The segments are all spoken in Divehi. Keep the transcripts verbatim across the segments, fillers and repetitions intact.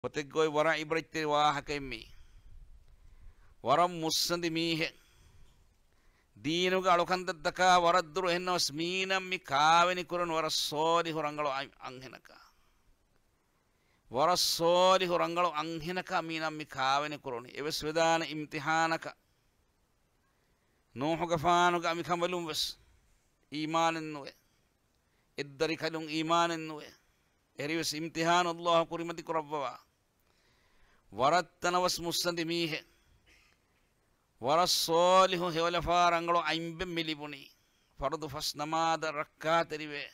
އޮތެއްގައި ވަރަށް އިބްރަތްތެރި ވާހަކައެއް މީ. ވަރަށް މުއްސަނދި މީހެއް. ދީނުގެ އަޅުކަންތައްތަކާ ވަރަށް ދުރު. އެހެންނަމަވެސް މީނަ މި ކާވެނި ކުރަން ވަރަށް ސޯލިހު ރަނގަޅު އަން-، އަންހެނަކާ. ވަރަށް ސޯލިހު ރަނގަޅު އަންހެނަކާ މީނަ މި ކާވެނި ކުރަނީ. އެވެސް ވެދާނެ އިމްތިހާނަކަށް. ނޫޙުގެފާނުގެ އަނބިކަނބަލުން ވެސް އީމާނެއް ނުވޭ. އެއްދަރިކަލުން އީމާނެއް ނުވޭ. އެހެރީވެސް އިމްތިހާނު އައްލާހު ކުރިމަތި ކުރައްވަވާ. ވަރަށް ތަނަވަސް މުއްސަނދި މީހެއް. ވަރަށް ސޯލިހު ހެޔޮލަފާ ރަނގަޅު އަނބެއް މި ލިބުނީ. ފަރުޟު ފަސް ނަމާދަށް ރައްކާތެރިވޭ.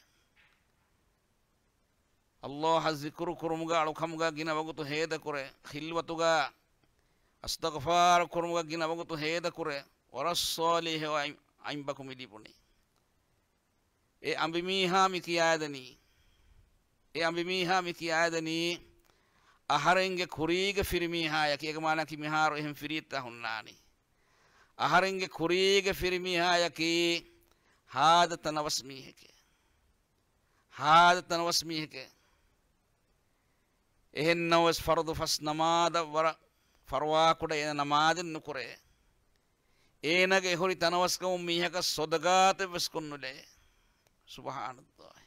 އައްލާހަށް ޒިކުރު ކުރުމުގަ އަޅުކަމުގަ ގިނަ ވަގުތު ހޭދަކުރޭ. ޚިލްވަތުގަ އިސްތިޣްފާރު ކުރުމުގަ ގިނަ ވަގުތު ހޭދަކުރޭ. ވަރަށް ސޯލިހު އަން-، އަނބަކު މި ލިބުނީ. އެ އަނބިމީހާ މި ކިޔާދަނީ. އެ އަނބިމީހާ މި ކިޔާދަނީ. އަހަރެންގެ ކުރީގެ ފިރިމީހާޔަކީ، އޭގެ މާނައަކީ މިހާރު އެހެން ފިރިއެއްތާ ހުންނާނީ. އަހަރެންގެ ކުރީގެ ފިރިމީހާޔަކީ ހާދަ ތަނަވަސް މީހެކޭ. ހާދަ ތަނަވަސް މީހެކޭ. އެހެންނަމަވެސް ފަރުޟު ފަސް ނަމާދަށް ވަރަށް ފަރުވާކުޑަ އޭނަ ނަމާދެއް ނުކުރޭ. އޭނަގެ އެހުރި ތަނަވަސްކަމުން މީހަކަށް ޞަދަޤާތެއް ވެސް ކޮށްނުލޭ. ސުބްޙާނައްލާހި.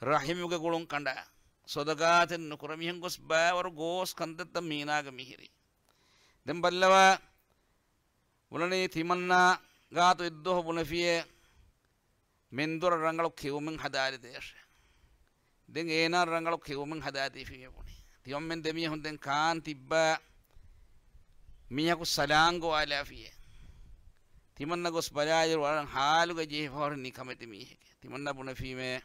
ރަޙިމުގެ ގުޅުން ކަނޑާ. ޞަދަޤާތެއް ނުކުރޭ. މިހެން ގޮސް ބައިވަރު ގޯސް ކަންތައްތައް މީނާގެ މިހިރީ. ދެން ބައްލަވާ. ބުނަނީ ތިމަންނާ ގާތު އެއްދުވަހު ބުނެފިޔޭ، މެންދުރަށް ރަނގަޅު ކެއުމެއް ހަދާލިދޭށޭ. ދެން އޭނާ ރަނގަޅު ކެއުމެއް ހަދާދީފި މި ބުނީ. ތިމަންމެން ދެމީހުން ދެން ކާން ތިއްބާ މީހަކު ސަލާން ގޮވާލާފިޔޭ. ތިމަންނަ ގޮސް ބަލާލިއިރު ވަރަށް ހާލުގަ ޖެހިފަހުރި ނިކަމެތި މީހެކޭ. ތިމަންނަ ބުނެފީމޭ،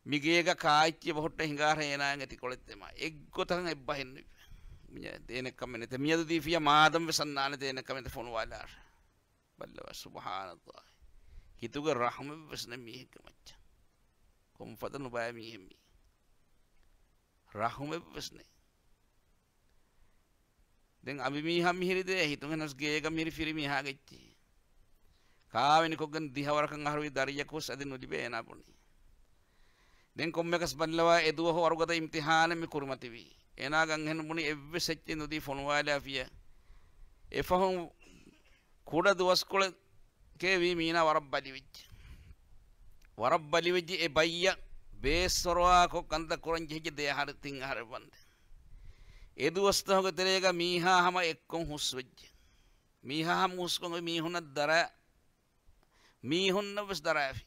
މި ގޭގަ ކާއެއްޗެއް ބަހުއްޓަ ހިނގާހަރަ އޭނާއަށް އެތި ކޮޅެއް ދެމާ. އެއްގޮތަކަށް އެއްބަހެއް ނުއިއްވޭ. މި ދޭނެ ކަމެއް ނެތެ. މިއަދު ދީފިޔާ މާދަން ވެސް އަންނާނެ ދޭނެ ކަމެއް ނެތެ ފޮނުވާލާށޭ. ބައްލަވާ ސުބްޙާނައްލާހި. ހިތުގަ ރަޙުމެއްވެސް ނެތް މީހެއްގެ މައްޗަށް. ކޮންފަދަ ނުބައި މީހެއް މީ. ރަޙުމެއްވެސް ނެތް. ދެން އަނބިމީހާ މިހިރިދޭ ހިތުން ހެނަސް ގޭގަ މިހިރި ފިރިމީހާގެ އެއްޗެހި. ކާވެނިކޮށްގެން ދިހަވަރަކަށް އަހަރުވި ދަރިޔަކުވެސް އަދި ނުލިބޭ އޭނާ ބުނީ. ދެން ކޮންމެއަކަސް ބައްލަވާ އެދުވަހު ވަރުގަދަ އިމްތިޙާނެއް މި ކުރިމަތިވީ. އޭނާގެ އަންހެނުން ބުނި އެއްވެސް އެއްޗެއް ނުދީ ފޮނުވާލާފިޔަ. އެފަހުން ކުޑަ ދުވަސްކޮޅެކޭ ވީ މީނާ ވަރަށް ބަލިވެއްޖެ. ވަރަށް ބަލިވެއްޖެ އެ ބައްޔަށް ބޭސްފަރުވާކޮށް ކަންތައް ކުރަން ޖެހިއްޖެ ދެ އަހަރު ތިން އަހަރެއް ވަންދެން. އެ ދުވަސްތަހުގެ ތެރޭގަ މީހާ ހަމަ އެއްކޮށް ހުސްވެއްޖެ. މީހާ ހަމަ ހުސްކޮށް މީހުންނަށް ދަރާ، މީހުންނަށް ވެސް ދަރާފި.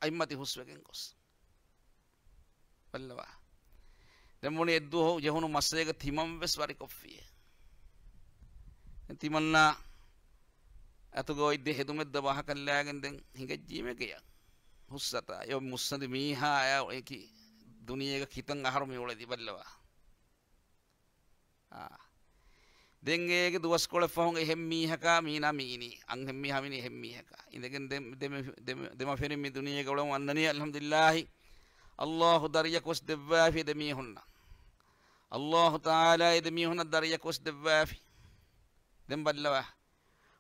އަތްމަތި ހުސްވެގެން ގޮސް. ބައްލަވާ. ދެން ބުނި އެއްދުވަހު ޖެހުނު މައްސަލައިގަ ތިމަން ވެސް ވަރިކޮށްފިޔޭ. ދެން ތިމަންނާ އަތުގަ އޮތް ދެ ހެދުމެއް ދަބަހަކަށްލާގެން ދެން ހިނގައްޖީމެ ގެޔަށް. ހުސްއަތާ އެ މުއްސަނދި މީހާއާ އެކި ދުނިޔޭގަ ކިތަން އަހަރު މި އުޅެދި ބައްލަވާ. އާ. ދެން އޭގެ ދުވަސްކޮޅެއް ފަހުން އެހެން މީހަކާ މީނާ މިއިނީ. އަންހެން މީހާ މިއިނީ އެހެން މީހަކާ. އިނދެގެން ދެ-، ދެ-، ދެ-، ދެމަފިރިން މި ދުނިޔޭގަ އުޅެމުން އަންނަނީ އަލްޙަމްދުލިއްލާހި. އައްލާހު ދަރިޔަކުވެސް ދެއްވާފި ދެ މީހުންނަށް. އައްލާހު ތަޢާލާ އެ ދެ މީހުންނަށް ދަރިޔަކުވެސް ދެއްވާފި. ދެން ބައްލަވާ.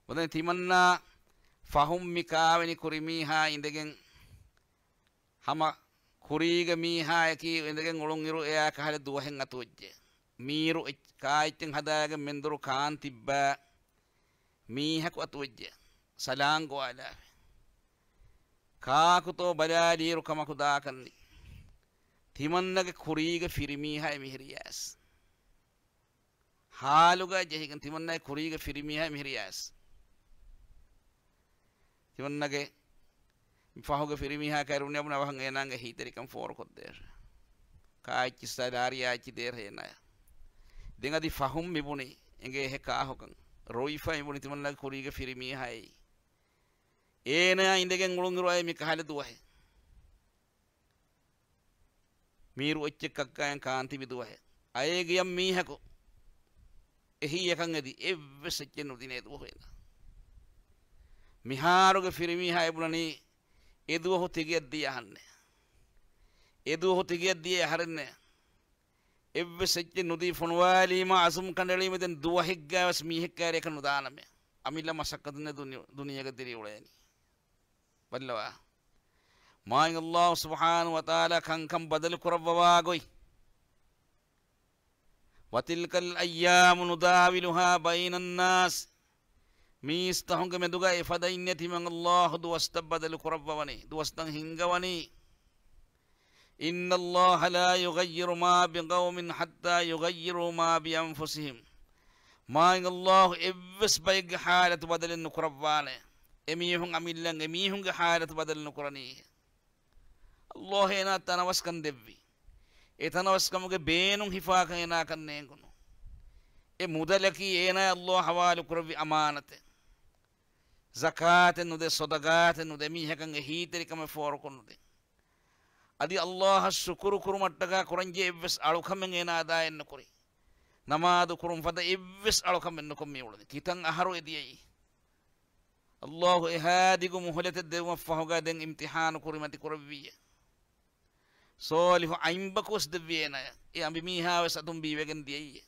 ބުނަނީ ތިމަންނާ ފަހުން މި ކާވެނި ކުރި މީހާ އިނދެގެން ހަމަ ކުރީގެ މީހާޔަކީ އިނދެގެން އުޅުންއިރު އެއާ ކަހަލަ ދުވަހެއް އަތުވެއްޖެ. މީރު އެއް-، ކާއެއްޗެއް ހަދާގެން މެންދުރު ކާން ތިއްބާ މީހަކު އަތުވެއްޖެ. ސަލާން ގޮވާލާފި. ކާކުތޯ ބަލާލިއިރު ކަމަކު ދާކަށްނި. ތިމަންނަގެ ކުރީގެ ފިރިމީހާ މިހިރިޔާސް. ހާލުގަ ޖެހިގެން ތިމަންނަގެ ކުރީގެ ފިރިމީހާ މިހިރިޔާސް. ތިމަންނަގެ ފަހުގެ ފިރިމީހާ ކައިރި ބުނި އަބުނަ އަވަހަށް އޭނާގެ ހީތެރިކަން ފޯރުކޮށްދޭށޭ. ކާއެއްޗިއްސާ ލާރިޔާ އެއްޗި ދޭށޭ އޭނާޔަށް. ދެން އަދި ފަހުން މިބުނި އެނގޭހެ ކާހުކަން. ރޮއިފަ މިބުނި ތިމަންނަގެ ކުރީގެ ފިރިމީހާ އެއީ. އޭނާ އިނދެގެން އުޅުންއިރު އައި މި ކަހަލަ ދުވަހެއް. މީރު އެއްޗެއް ކައްކާއިން ކާން ތިބި ދުވަހެއް. އައިގެޔަށް މީހަކު އެހީއަކަށް އެދި އެއްވެސް އެއްޗެއް ނުދިނޭ ދުވަހު އޭނާ. މިހާރުގެ ފިރިމީހާ އެބުނަނީ އެދުވަހު ތިގެޔަށް ދިޔަ އަހަންނޭ. އެދުވަހު ތިގެޔަށް ދިޔަ އަހަރެންނޭ. އެއްވެސް އެއްޗެއް ނުދީ ފޮނުވާލީމަ އަޒުމް ކަނޑައެޅީމަ ދެން ދުވަހެއްގަވެސް މީހެއް ކައިރިއަކަށް ނުދާނަމޭ. އަމިއްލަ މަސައްކަތުންނޭ ދުނި-، ދުނިޔޭގަ ދިރިއުޅޭނީ. ބައްލަވާ. މާތް އައްލާހު ސުބްޙާނަހު ވަތަޢާލާ ކަންކަން ބަދަލު ކުރައްވަވާ ގޮތް. وتلك الأيام نداولها بين الناس. މީސްތަހުންގެ މެދުގައި އެފަދައިން ތިމަން ﷲ ދުވަސްތައް ބަދަލު ކުރައްވަވަނީ، ދުވަސްތައް ހިންގަވަނީ. إن الله لا يغير ما بقوم حتى يغيروا ما بأنفسهم. މާތް ﷲ އެއްވެސް ބައެއްގެ ޙާލަތު ބަދަލެއް ނުކުރައްވާނެ، އެމީހުން އަމިއްލަން އެމީހުންގެ ޙާލަތު ބަދަލު ނުކުރަނީ. ﷲ އޭނާ ތަނަވަސްކަން ދެއްވި. އެ ތަނަވަސްކަމުގެ ބޭނުން ހިފާކަން އޭނާކަށް ނޭނގުނު. އެ މުދަލަކީ އޭނާ ﷲ ޙަވާލު ކުރެއްވި އަމާނަތެއް. ޒަކާތެއް ނުދޭ، ޞަދަޤާތެއް ނުދޭ، މީހަކަށް އެހީތެރިކަމެއް ފޯރުކޮށް ނުދޭ. އަދި ﷲ އަށް ޝުކުރު ކުރުމަށްޓަކާ ކުރަންޖެހޭ އެއްވެސް އަޅުކަމެއް އޭނާ އަދާއެއް ނުކުރި. ނަމާދު ކުރުން ފަދަ އެއްވެސް އަޅުކަމެއް ނުކޮށް މި އުޅުނީ. ކިތަން އަހަރު އެ ދިޔައީ؟ ﷲ އެހާ ދިގު މުހުލަތެއް ދެއްވުމަށް ފަހުގަ ދެން އިމްތިޙާނު ކުރިމަތި ކުރެއްވިއްޔޭ. ޞާލިޙު އަނބަކުވެސް ދެއްވި އޭނާޔަށް. އެ އަނބިމީހާވެސް އަތުން ބީވެގެން ދިޔައީ.